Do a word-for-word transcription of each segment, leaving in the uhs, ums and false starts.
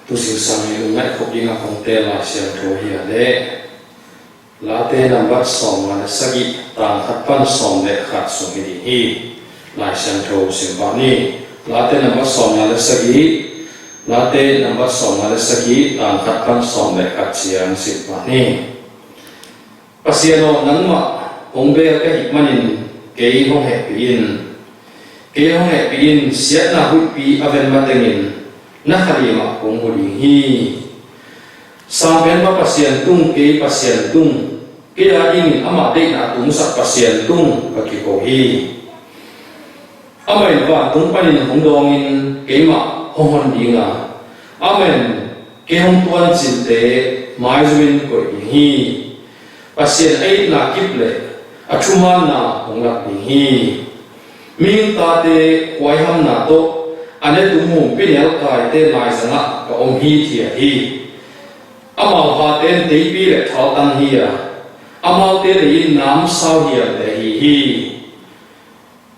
Tu zingsang i lungngaih khop dingah kong tel Lai Siangtho hi a leh Late nambat sawmnga le sagih, tang khat pan sawm le khat sung hi ding hi. Lai Siangtho sim pah ni. Late nambat sawmnga le sagih, Late nambat sawmnga le sagih, tang khat pan sawm le khat ciang sim pah ni. Pasian aw, nangmah hong bel ka hih manin kei hong hehpih in. Kei hong hehpih in, siatna huihpi a ven matengin na kha limah kong mu ding hi. Sangpenpa Pasian tung, kei Pasian tung, kei a dingin amah deihna a tungsak Pasian tung ka kiko hi. Amah in vantung panin hong dawngin keimah hong hon ding a, amah in kei hong tuancinte maizumin koih ding hi. Pasian a itna kip le a thumaanna hong lak ding hi. Mihing tate huaihamna tawh a netum humpi nelkaite maizangah ka om hithiat hi. Amau hate in teipi le thaltang hi a, amaute lei in namsau hiamte ahi hi.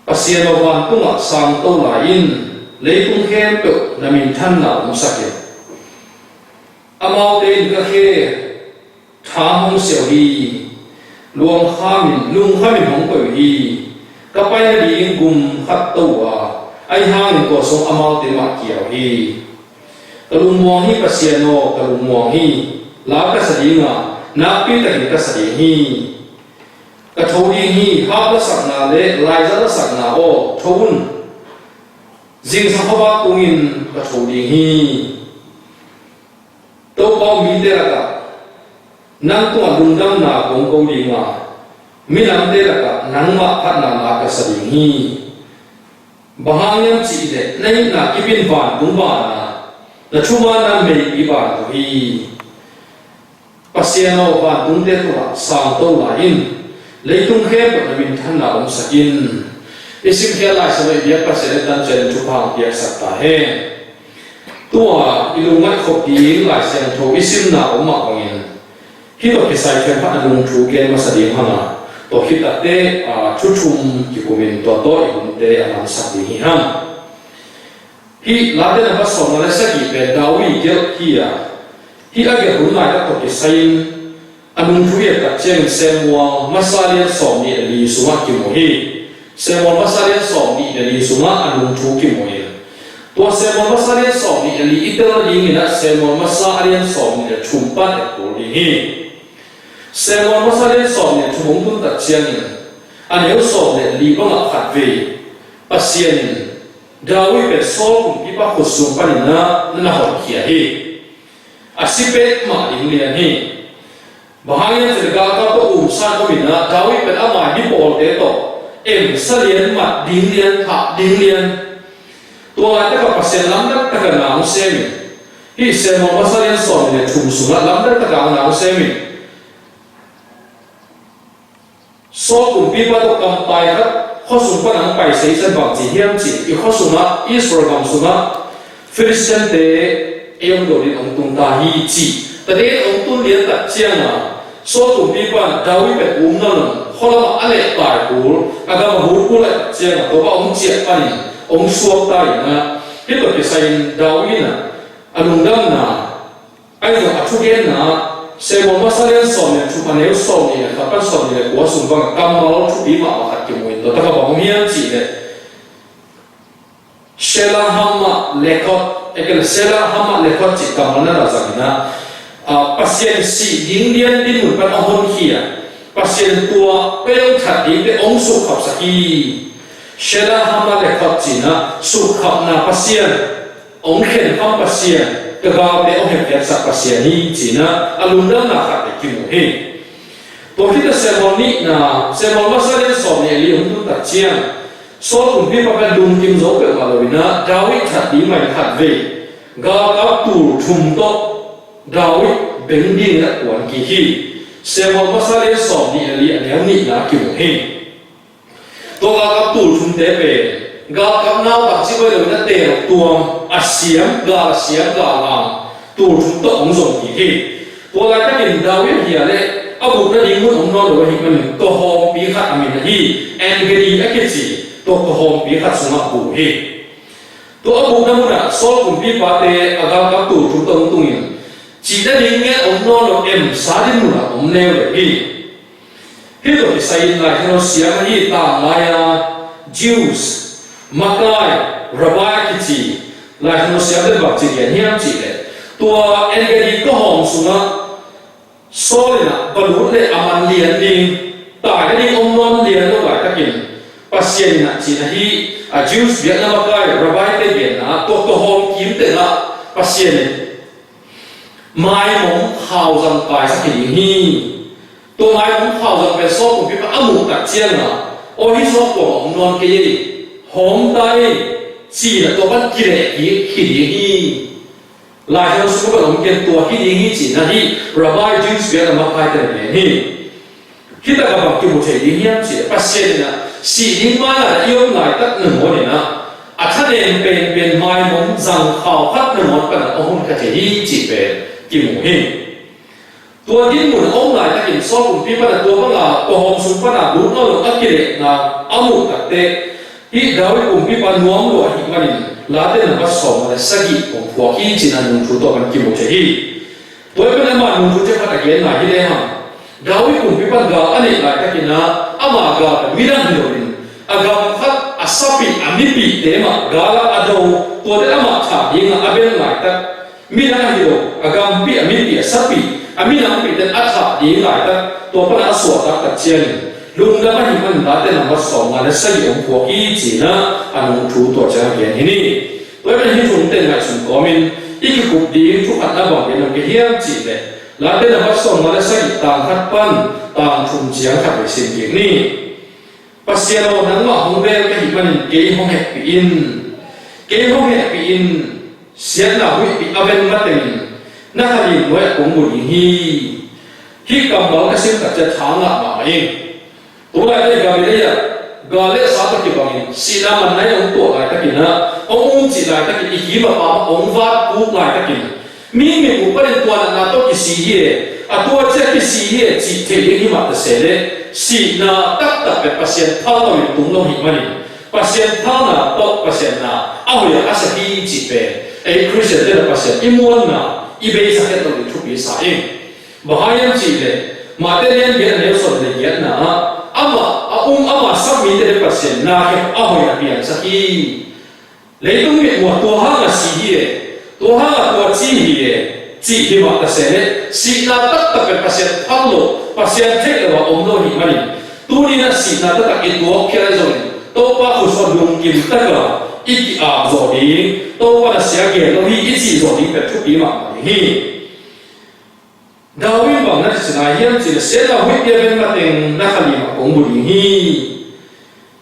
Pasian aw, vantungah sangto lai in, leitung khempeuh na minthanna omsak in. Amaute in ka khe thang hong siau hi. Luangkhamin, lungkhamin hong koih uh hi. Ka pai nading gum khat to uh a, ahi hangin tua sung amaute mah kiau hi. Ka lungmuang hi, Pasian aw, ka lungmuang hi. La ka sa ding a, nakpi takin ka sa ding hi. Ka tho ding hi. Harp lasakna le laiza lasakna aw, tho un. Zingsang khuavak tungin ka tho ding hi. Topa aw, mite lakah nang tungah lungdamna kong ko ding a, minamte lakah nangmah phatna la ka sa ding hi. Bang hang hiam cih leh na itna kip in vantung banah, na thumaanna meipi banah hi. Pasian aw, vantungte tungah sangto lai in, leitung khempeuh na minthanna omsak in. I simkhiat Lai Siangtho i biak Pasian i tan ciangin thupha hong piaksak ta hen. Tua i lungngaih khop ding Lai Siangtho i simna om mah bangin, hih tawh kisai khen khat a nungthu gen masa ding hang a, tua khit takteh, a, thu thum kikumin tua tawh i hunte a mansak ding hi hang. Hih Late nambat sawmnga le sagih pen David gelh hi a, hih a gelh hun laitak tawh kisai-in a nungthu i et tak ciangin Samuel masa lian sawmnih le li sungah kimu hi. Samuel masa lian sawmnih le li sungah a nungthu kimu hi. Tua Samuel masa lian sawmnih le li i tel nadingin ah Samuel masa a lian sawmnih le thum pan et kul ding hi. Samuel masa lian sawmnih le thum hong tun tak ciangin a neu sawmnih le li bangah khatvei Pasian in David pen Saul kumpipa khut sung panin ah na honkhia hi. A si peuhmah ding lian hi. Bang hang hiam cih leh galkap tawh umsan om in ah, David pen ama mipawlte tawh emsa lian, mat ding lian, thah ding lian. Tua laitak ah Pasian lamdang takin na hong sem in. Hih Samuel masa lian sawmnih le thum sungah lamdang takin na hong sem in. Saul kumpipa tawh kampai khat khuasung pan hong pai seisan bang ci hiam cih, i khuasungah, Israel gam sungah Philistine-te ei hong dawnin hong tung ta hi ci. Tua dingin hong tun lian tak ciangin Saul kumpipa in David pen um nawn lo, khualamah a lehpai kul, a gam a hul kul lai tak ciangin tua pa hong ciah panin hong suak ta in ah, hih tawh kisai-in David in ah a lungdamna, ahi zong a thugenna ah Samuel masa lian sawmnih le thum a neu sawmnih le khat pan sawmnih le kua sung bangah kammal thupi mahmah khat kimu in, tua tak ah bang om hiam cih leh Shelah Hamahlekot, e, kei leh Shelah Hamahlekot cih kammal na la zang in ah, a, Pasian sih ding lian dinmun pan a honkhia, Pasian tua peuh that dingte hong sukkhapsak hi. Shelah Hamahlekot cih in ah sukkhapna Pasian, hong khenkham Pasian, ka galte hong hepkhiatsak Pasian hi ci-in ah a lungdamna khat bek kimu hi. Tua khit teh Samuel nihna, Samuel masa lian sawmnih le li hong tun tak ciang, Saul kumpipa pen lungkim zo peuhmah lo in ah David that ding mah in khatvei galkap tul thum tawh David beng dingin a kuan kik hi. Samuel masa lian sawmnih le li a neu nihna kimu hi. Tua galkap tul thumte pen galkap nautang cih bang lo in a teel tuam, a siam, gal a siam, gal ang, tul thum tawh hong zong kik hi. Tua laitakin David hi a leh a buk nading mun om nawn lo ahih manin kawhawmpi khat a min ahi En-gedi a kici tua kawhawmpi khat sungah bu hi. Tua a bukna munah Saul kumpipate a galkap tul thum tawh hong Em, sa ding munah om leuleu hi. Hih tawh kisai-in Lai Siangtho siam ahi tanglai-a Jews, makai, rabbi kici Lai Siangtho siamte bangci gen hiam cihleh, tua En Gedi kawhawm sungah Saul in ah va lut leh a man lian ding, tai nading om nawn lian lo laitakin Pasian in ah cihna hi. A Jews biakna makai, rabbi-te genna ah tua kawhawm kim tengah Pasian in maimong khauzang kaisak hi ding hi. Tua maimong khauzang pen Saul kumpipa a muh tak ciangin, aw, hih Saul kuamah om nawn kei ei, hawm ta ei, ci-in ah tua pan kileh kik hi ding hi. Lai Siangtho sung pan om ken tua hi ding hi cihna hi. Rabbi, Jews biakna makaite na gen hi. Hih takah bang kimu thei ding hiam cih leh, Pasian in ah sih ding mai-ah i om laitak nangawn in ah a thanem penpen maimong zangkhau khat nangawn pan a hong hun kha thei hi cih pen kimu hi. Tua dinmun a om laitakin Saul kumpipa in ah tua banga kawhawm sung pan a lut nawn lo a kilehna a muh takteh, hih David kumpipa nuam lua ahih manin Late number sawmnga le sagih hong phuak hi cihna nungthu tawh kan kimu thei hi. Tua pen ama nungthu ciang khat a genna hi lehang, David kumpipa in gal a neih laitakin ah ama gal pen midang hi loin, a gam khat a sapih a mipihte mah gal ah a do, tuate amah thah dingah a beng laitak, midang hi lo, a gampih, a mipih, a sapih, a minampihte'n a thah ding laitak, tua pan a suahtak tak ciangin lungdam ahih manin Late number sawmnga le sagih hong phuak hi cihna a nungthu tua ciang a gen hi ni. Tua pen hih thumte ngaihsun kawmin i kikup ding thu khatna bang gen nuam ka hiam cih leh, Late number sawmnga le sagih tang khat pan tang thum ciang khatvei sim kik ni. Pasian aw, nangmah hong bel ka hih manin kei hong hehpih in. Kei hong hehpih in. Siatna huihpi a ven matengin na kha lim nuai-ah kong mu ding hi. Hih kammal ka sim tak ciang tha ngah mahmah ing. Tulaitak i Galilee ah gal le sa tawh kibangin sihna man nai hong tuah laitakin ah, hong um cih laitakin, i kim a pam ah hong vat puk laitakin, mi mit uh panin tua natna tawh kisi hi e, a tua ciang kisi hi e cih theih ding hi mah ta se leh, sihna taktak pen Pasian phal lo in tung lo hih manin, Pasian phalna tawh Pasian na a hoih a sak hi cih pen ei Khristian te na Pasian i muanna, i beisa het lo ding thupi sa ing. Bang hang hiam cih leh, Mate lian giat a neu sawm le giatna ah, amah a um, ama sak mite le Pasian na khempeuh a hoih a piangsak hi. Leitung mitmuh tua hangah si hi e, tua hangah tua ci hi e, cih hi mah ta se leh, sihna taktak pen Pasian phal lo, Pasian theih lo a om lo hih manin, tuni-in ah sihna taktak i tuak phial ahi zongin, Topa khut sungah lungkim takin i ki-ap zawh ding, Topa na sia gel lo hi i cih zawh ding pen thupi mahmah ding hi. David bang na ci nai hiam cih leh, siatna huihpi a ven mateng na kha lim ah kong mu ding hi.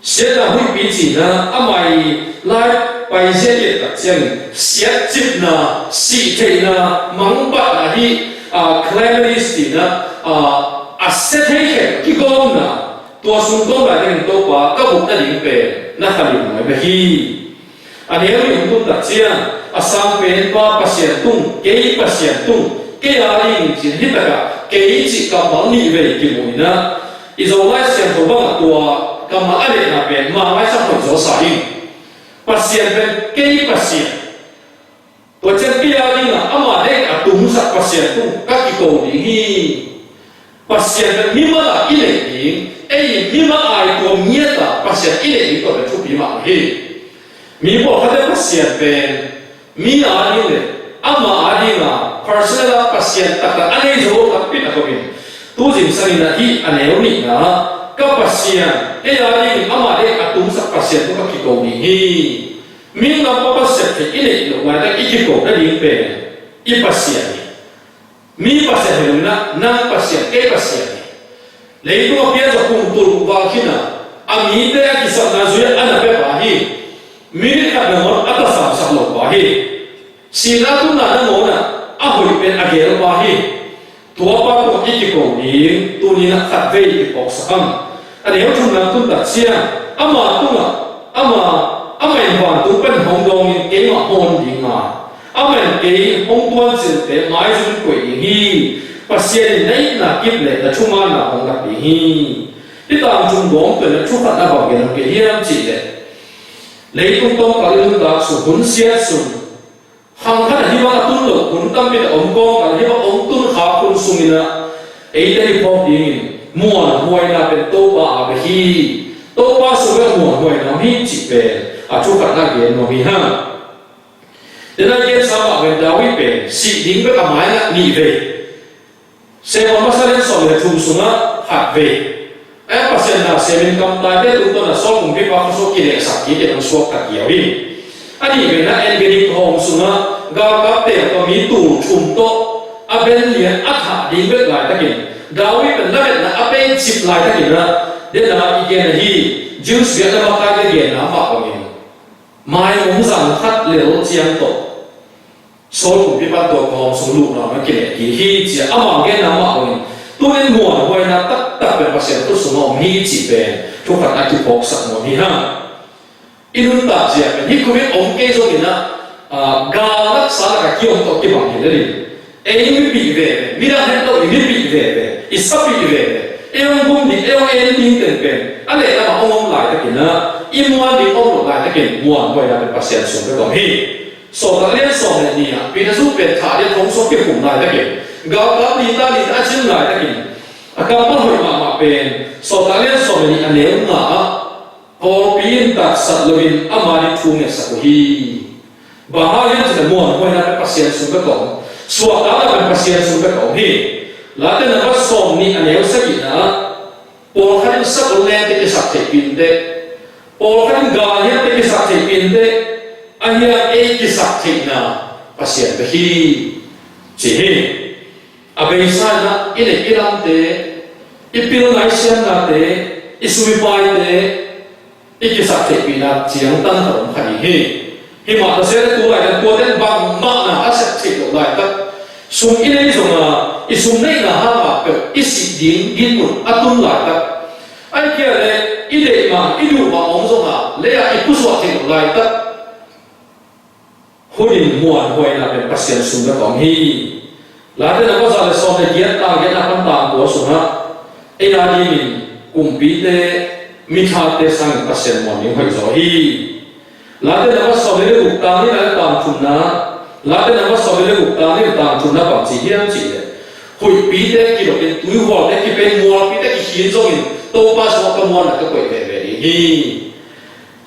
Siatna huihpi cihna, ama i lai paizia i et tak ciangin siatcipna, sihtheihna, mangbatna hi, a, calamities cihna, a, a sia thei khempeuh kigawmna, tua sung kawm lai dingin Topa ka buk nading pen na kha lim nuai bek hi. A neu nih hong tun tak ciang, a sangpenpa Pasian tung, kei Pasian tung, kei a dingin ci-in hih takah kei cih kammal nih vei kimu in ah, i Zolai Siangtho bangah tua kammal a lehna pen mah maisang hoih zaw sa ing. Pasian pen kei Pasian. Tua ciang kei a dingah ama deih a tungsak Pasian tung ka kiko ding hi. Pasian pen mimal a i neih ding, ei in mimal a i tuam ngiat a Pasian i neih ding tua pen thupi mah hi. Mi pawlkhatte Pasian pen mi a ding le ama a dinga personal a Pasian taktak a nei zo lo takpi tak om in, tu zingsangin ah hih a neu nihna ah ka Pasian, kei a dingin ama deih a tungsak Pasian tung ka kiko ding hi. Mihing lampa Pasian theih i neih loh laitak i kiko nading pen i Pasian hi. Mi Pasian hi lo in ah, nang Pasian, kei Pasian hi. Leitung a pianzawh kum tul guk val khin a, a mite a kisapna zui-ah a na pia pa hi. Minute khat nangawn a tasamsak lo pa hi. Sihna tunna nangawn ah a hoih pen a gel pa hi. Tua pa tungah i kiko ding tuni-in ah khatvei i phawksak ang. A neu thumna tun tak ciang, ama tungah, ama, amah in vantung pan hong dawngin keimah hawn ding a, amah in kei hong tuancilte maizum in koih ding hi. Pasian in na itna kip le na thumanna hong lak ding hi. Hih tangthu gawmte na thu khatna bang gen nuam ka hiam cih leh, leitung tawmkal i nuntak sung, hun siat sung, khang khat ah hih bang a tun loh hun tampi tak om kawmkal, hih bang hong tun khak hun sungin ah Eite i phawk dingin muanhuaina pen Topa a bek hi. Topa sung bek muanhuaina om hi cih pen a thu khatna gen nuam hi hang. Dena i gensa mah pen David pen sih ding bek a mai-ah nih vei, Samuel masa lian sawm le thum sungah khat vei, a Pasian na semin kamtaite tungtawn a Saul kumpipa khuasung kilehsak kik in hong suakta kiau hi. A nih veina En-gedi hawm sungah galkapte tawh mi tul thum tawh a ben lian a thah ding bek laitakin David pen lametna a peicip laitakin ah, dena i gen ahi, Jews biakna makaite genna mah bangin maimong zang khat lel ciang tawh Saul kumpipa tawh hawm sung luhna mah kileh kik hi ci-a amau genna mah bangin, tu-in muanhuaina taktak pen Pasian khut sungah om hi cih pen thu khat a kiphawksak nuam hi hang. I nuntak zia pen hih Covid om kei zongin ah, aa, gal laksa lakah kiom tawh kibang hi lel in, ei mipih veve, midang het lo i mipih veve, i sapih veve, ei hong gum ding, ei hong en ding teng pen a lehlamah hong om laitakin ah, i muan ding om lo laitakin muanhuaina pen Pasian sung bek om hi. Sawltak lian sawm le nih ah Peter zu pen thah ding thong sung kikhum laitakin, galkap lita lita a cin laitakin, a kammal hoih mahmah pen Sawltak lian sawm le nih a neu nga ah pawlpi in tatsat loin ama ding thu ngetsak uh hi. Bang hang hiam cih leh muanhuaina pen Pasian sung bek om, suahtakna pen Pasian sung bek om hi. Late nambat sawm nih a neu sagihna ah, pawlkhat in sakol nente kisak theihpih inteh, pawlkhat in galhiatte kisak theihpih inteh, ahi hang ei kisak theihna Pasian bek hi, ci hi. A beisa in ah i neih i lamte, i pilna i siamnate, i sum i paite, i kisak theihpihna ciangtan khat om kha ding hi. Himah ta se le tu laitak tuate in bangmah na a sep theih loh laitak, sum i nei zongin i sum neihna hangah peuh i sih ding dinmun a tun laitak, ahih kei leh i deih mah i duh mah om zongin lei-ah i pusuah theih loh laitak, hunin muanhuaina pen Pasian sung bek om hi. Late nambat za le sawm le giat, tang giatna pan tang kua sungah ei a dingin kumpite, mithate sangin Pasian muan ding hoih zaw hi. Late nambat sawm le guk, tang nihna le tang thumna, Late nambat sawm le guk, tang nihna, tang thumna bang ci hiam cih leh, huihpite kilokin, tuihualte kipei, mualpite kikhin zongin Topa sungah ka muanna ka koih veve ding hi.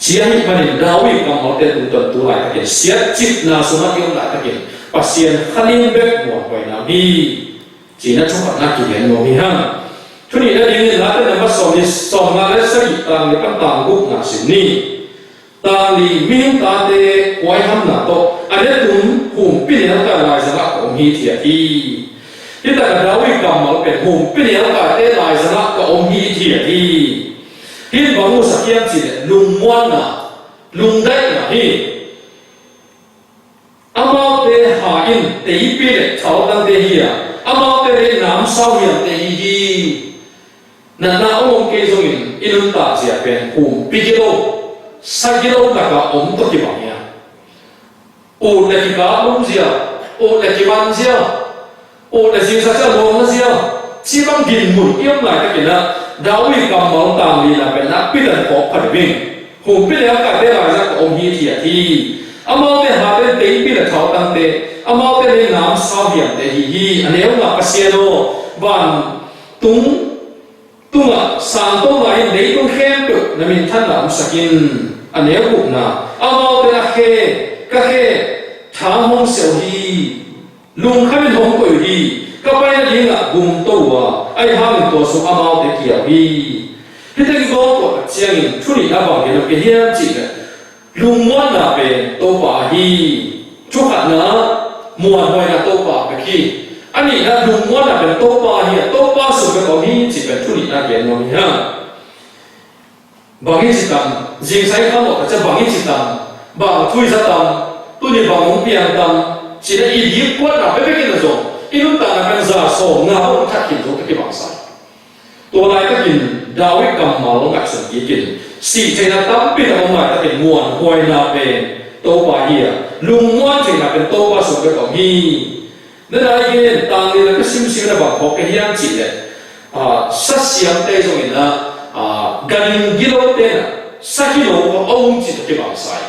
Ci ahih manin David kammalte tungtawn tu laitakin siatcipna sungah i om laitakin Pasian kha lian bek muanhuaina om hi. Ci-in a thu khatna kigen nuam hi hang. Thu nihna dingin Late nambat sawm le sawm nga le sagih, tang le pan tang gukna sim ni. Tang li, mihing tate huaihamna tawh a netum humpinelkai laizangah ka om hithiat hi. Hih takah David kammal pen humpinelkaite laizangah ka om hithiat hi. Hih in bang musak hiam cih leh lungmuanna, lungdaihna hi. Amaute ha in teipi le thaltangte hi a, amaute le namsau hiamte hi hi. Natna om om kei zongin i nuntak zia pen humpi gilo, sa gilo lakah om tawh kibang hi a. Ut le kikap lum zia, ut le kiman zia, ut le zingsa zia, lawng zia, ci bang dinmun i om laitakin ah David kammal tang lina pen nakpi takin phawk pha ding. Humpinelkaite laizangah ka om hithiat hi. Amaute haten teipi le thaltangte, amaute le namsau hiamte hi hi. A neu nga, Pasian aw, vantung tungah sangto lai-in leitung khempeuh na minthanna omsak in. A neu gukna, amaute a khe, ka khe, thang hong siau hi. Lungkhamin hong koih uh hi. Ka pai nadingah gum to uh a, ahih hangin tua sung amaute kia uh hi. Hihte kigawm tuah ciangin thu nihna bang gen nuam ka hiam cih leh, lungmuanna pen Topa ahi. Thu khatna, muanhuaina Topa bek hi. A nihna, lungmuanna pen Topa ahi a, Topa sung bek om hi cih pen thu nihna gen nuam hi hang. Bang i ci tam, zingsang i kham mawh ka cia bang i ci tam, bang thu i za tam, tuni bang hong piang tam, ci-in i dikkuatna bekbek in a zong i nuntakna pen za sawm nga bang hong that khin zo ka kibang sa. Tua laitakin David kammal ngaihsun kik in, sih theihna tampi tak om laitakin muanhuaina pen Topa hi a, lungmuan theihna pen Topa sung bek om hi. Nana i gen tang lina ka simsim na bang phawk ka hiam cih leh, ah, sa siamte zongin ah, ah, ganhing gilote na sa gilo ka om cih tawh kibang sa hi.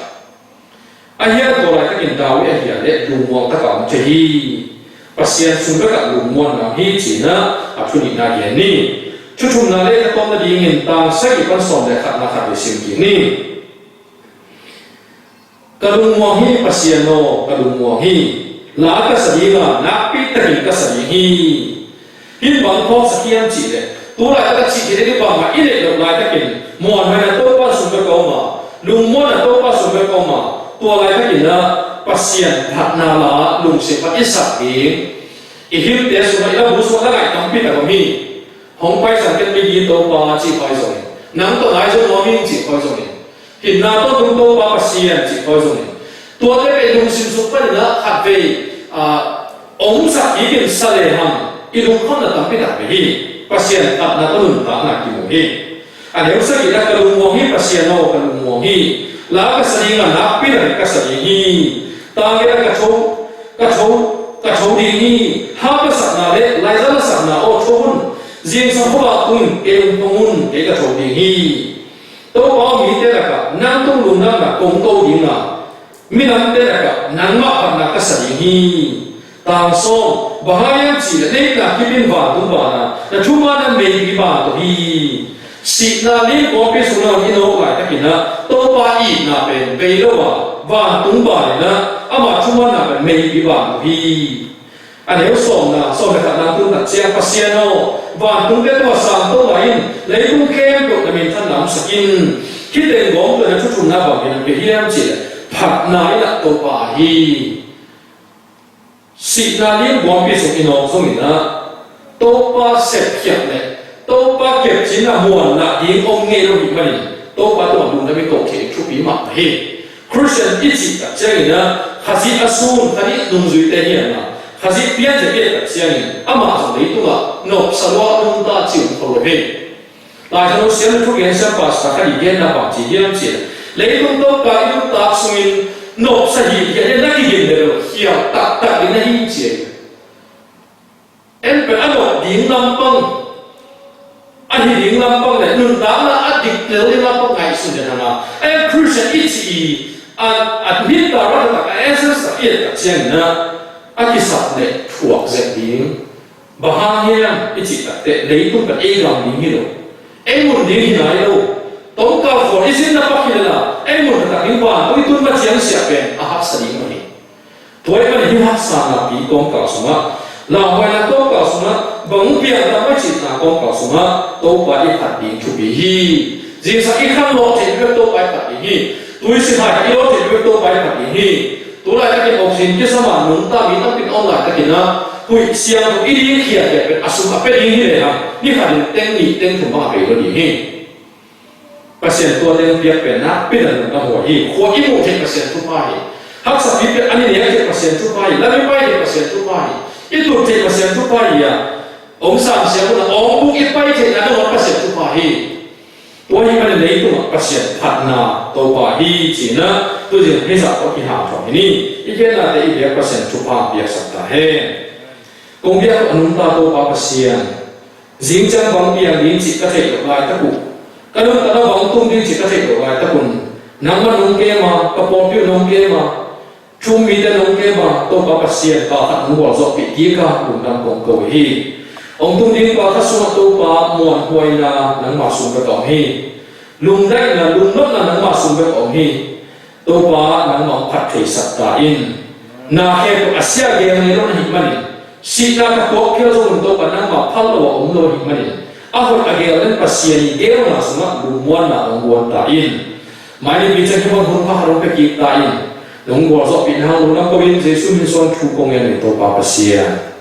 A hiang tua laitakin David ahi a leh lungmuang taka om thei hi. Pasian sung bekah lungmuanna hi ci-in a thu nihna gen ni. Thu thumna le ka tawm nadingin tang sagih pan sawm le khatna khat vei sim kik ni. Ka lungmuang hi Pasian aw, ka lungmuang hi. La ka sa ding a, nakpi takin ka sa ding hi. Hih bang phawksak hiam cih leh, tu laitak a cih theih ding bangmah i neih loh laitakin, muanhuaina Topa sung bek a om a, lungmuanna Topa sung bek a om a, tua laitakin a Pasian phatna la lungsim pan i sak ding. I himte sungah, i labu sungah la ngaih tampi tak om hi. Hong paisan ken migi Topa cih pai zongin, nang tawh nai zo nuam ing cih pai zongin, hinna tawh tung Topa Pasian cih pai zongin, tuate pen lungsim sung panin a khatvei, ah, omsak kikin sa lehang i lungkhamna tampi tak vei hi. Pasian phatna tawh nuntakna kimu hi. A neu sagihna, ka lungmuang hi Pasian aw, ka lungmuang hi. La ka sa ding a, nakpi takin ka sa ding hi. Tang ina, ka tho, ka tho, ka tho ding hi. Hapsakna le laizang lasakna aw, tho un. Zingsang khuavak tung in kei hong pang un, kei ka tho ding hi. Topa aw, mite lakah nang tung lungdamna kong ko ding a, minamte lakah nangmah phatna ka sa ding hi. Tang sawm, bang hang hiam cih leh na itna kip in vantung ban a, na thumanna meiipi ban tawh hi. Sihna liimguampi sung na hong in awk laitakin a, Topa itna pen bei lo a, vantung ban in a, ama thumanna pen meiipi ban tawh hi. A neu sawmna, sawm le khatna tung tak ciang, Pasian aw, vantungte tungah sang to lai in, leitung khempeuh na minthanna omsak in. Hih teng gawm tawh na thu thumna bang hi na pia hiam cih leh, phatna in a Topa ahi. Sihna liimguampi sung in awk zongin a, Topa sepkhiat le Topa kepcin a muanna ding om ngei lo hi manin, Topa tungah lungdam i koh theih thupi mahmah hi. Khristian i cih tak ciangin a, Khazih a sun, Khazih nungzuite hi a, Khazih piancil i et tak ciangin amah zong leitungah nopsa lua nungta ci om kho lo hi. Lai Siangtho siam le thugen siam pastor khat in genna bang ci hiam cih leh, leitung Topa i nuntak sungin nopsa hi, hi a, na kigin le lo, khial taktak ding na hi ci hi. En pen a nop ding lampang, a hi ding lampang le nuntakna a dik lel ding lampang ngaihsun den hang a, en Khristian i cih i, a, a nitna taktak, a essence tak i et tak ciangin a, a kisap le thuak zek ding. Bang hang hiam i cih tak teh, leitung pen ei gam ding hi lo, ei mun ding hi nai lo. Tawmkal khawl i zinna pak hi lel a, ei mun taktak ding vantung i tun ma ciang siah pen a haksa ding mah hi. Tua ahih manin hih haksa napi kawmkal sungah, lauhuaina kawmkal sungah, bang piangthak mah i cihna kawmkal sungah Topa i phat ding thupi hi. Zingsang i khang lawh theih bek Topa i phat ding hi. Tuisik hai i lawh theih bek Topa i phat ding hi. Tu laitakin oxygen kisam a nungta mi tampi in a om laitakin a, huih siangtho i ding khiakhia pen a sum a pia ding hi lehang, ni khat in teng nih teng thum bang a pei lo ding hi. Pasian tua teng piak pen nakpi takin lungdam huai hi. Khua i muh theih Pasian thupha hi. Haksa pi piak a ni nek theih Pasian thupha hi. Lam i pai theih Pasian thupha hi. I tut theih Pasian thupha hi a, om sam siam un a, om buk i pai theihna dong a Pasian thupha hi. Tua ahih manin leitungah Pasian phatna Topa hi ci-in a, tuzing hih zah tawh kihanthawn hi ni. I gennate i biak Pasian thupha piaksak ta hen. Kong biak a nungta Topa Pasian, zing ciang bang piang ding cih ka theih loh laitak uh, ka nuntakna bang tung ding cih ka theih loh laitak un, nangmah nong kem a, ka pawlpi uh nong kem a, thu um mite nong kem a, Topa Pasian, pau khat nong gualzawhpih kik a, lungdam kong ko hi. Hong tung ding pau khat sungah Topa muanhuaina nangmah sung bek a om hi. Lungdaihna, lungnopna nangmah sung bek a om hi. Topa, nangmah hong phat theisak ta in. Na khempeuh a sia gel ngei lo na hih manin, sihna ka tuak phial zong un, Topa, nangmah phal lo a om lo ahih manin, a hoih a gel den Pasian i geelna sungah lungmuanna hong guan ta in. Mai nipi ciang hih bang hun pha khat hong pia kik ta in. Nong gualzawhpihna hang lungdam ko in, Jesuh min suang thu kong ngen hi, Topa Pasian.